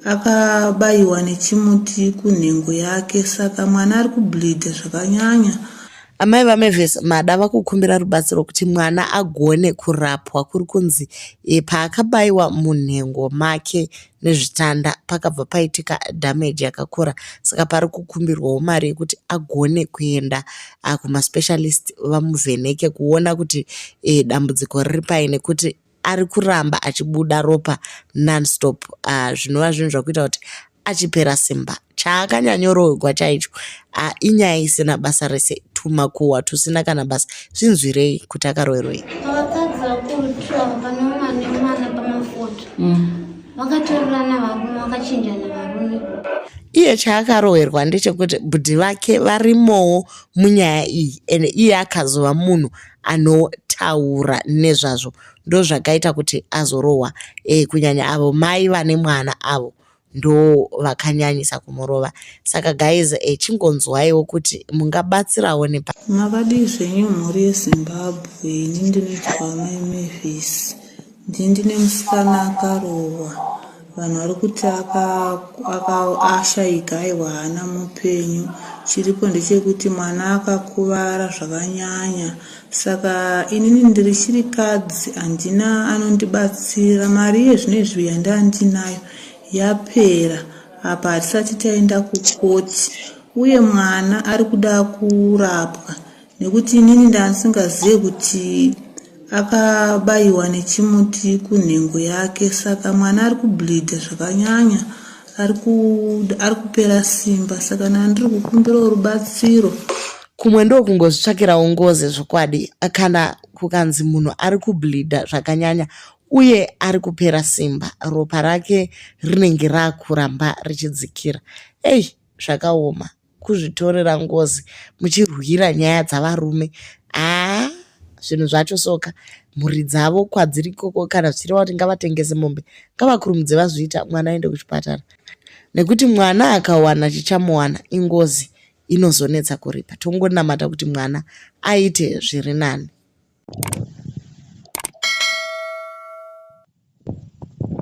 Akabayiwa nechimuti kunhengo yake saka mwana ari kubleedha zvakanyanya. Amai vaMavis Mada vakukumbira rubatsiro kuti mwana agone kurapwa kuri kunzi e, paakabaiwa munhengo make nezvitanda pakabva paitika damage yakakura saka pari kukumbirwawo mari yekuti agone kuenda kumaspecialist vamuvheneke kuona kuti e, dambudziko riri pai nekuti ari kuramba achibuda ropa nonstop uh, zvinova zvinhu zvakuita kuti achipera simba chaakanyanyorohwa chaicho uh, inyaya isina basa rese tumakuhwa tusina kana basa zvinzwirei kuti akaroverwei Vakadzi vakuru two ava pane mumwe ane mwana pamafoto vakatorerana varume vakachinjana varume. Iye chaakarohwerwa ndechekuti bhudhi vake varimowo munyaya iyi ende iye akazova munhu anotaura nezvazvo ndozvakaita kuti azorohwa e, kunyanya avo mai vane mwana avo ndo vakanyanyisa kumurova saka guys e, chingonzwaiwo kuti mungabatsirawo nepa Makadii zvenyu mhuri yeZimbabwe ini ndinoitwa Mai Mavis ndini ndine musikana akarohwa vanhu vari kuti ashaika aiwa haana mupenyu chiripo ndechekuti mwana akakuvara zvakanyanya saka inini ndiri chirikadzi handina anondibatsira mari yezvinezvi yandandinayo yapera apa hatisati taenda kukoti uye mwana ari kuda kurapwa nekuti inini ndandisingazive kuti akabaiwa nechimuti kunhengo yake saka mwana ari kubleedha zvakanyanya ari kupera simba saka ndandiri kukumbirawo rubatsiro. Kumwe ndokungozvitsvakirawo ngozi zvokwadi kana kukanzi munhu ari kubleedha zvakanyanya uye ari kupera simba ropa rake rinenge rakuramba richidzikira ei zvakaoma kuzvitorera ngozi muchirwira nyaya dzavarume haa zvinhu zvacho soka mhuri dzavo kwadziri ikoko kana zvichireva kuti ngavatengese mombe ngavakurumidze vazviita mwana aende kuchipatara nekuti mwana akawana chichamuwana ingozi inozonetsa kuripa tongonamata kuti mwana aite zviri nani.